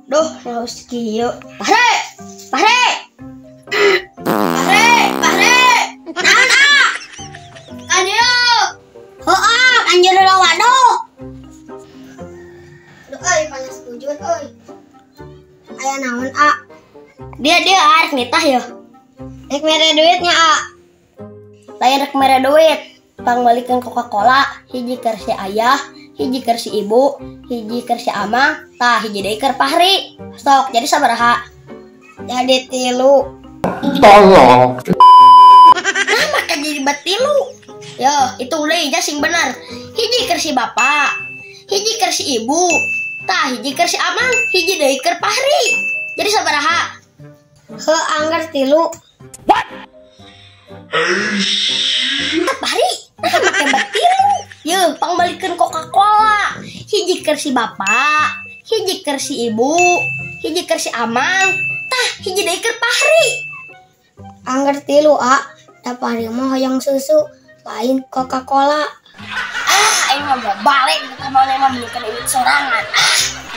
Duh, haus kieu. Pahre! Pahre! Pahre! Pahre! Naon ah? Ka dieu. Heuah, anjeun heula waduh. Duh euy, panas bujur euy. Aya naon a? Dia dia arek nitah ya. Rek mere duitnya a. Lain rek mere duit. Pangbalikeun Coca-Cola, hiji keur si ayah, hiji keur si ibu, hiji keur si amang, tah hiji deui keur Pahri. Sok, jadi sabaraha? Jadi 3. Tolong. Nah, maka jadi batilu. Yo, hitung deui nya sing bener. Hiji keur si bapak, hiji keur si ibu, tah hiji keur si amang, hiji deui keur Pahri. Jadi sabaraha? Heuh, angger 3. What? Pahri, nah make batilu. Yo, pangbalikeun Coca-Cola. Hiji keur si bapak, hiji keur si ibu, hiji keur si amang, tah hiji deui keur Pahri. Angger 3 a, da Pahri mah hoyong susu, lain Coca-Cola. Ah, aing mah balik ka mana mah belikan duit sorangan. Ah.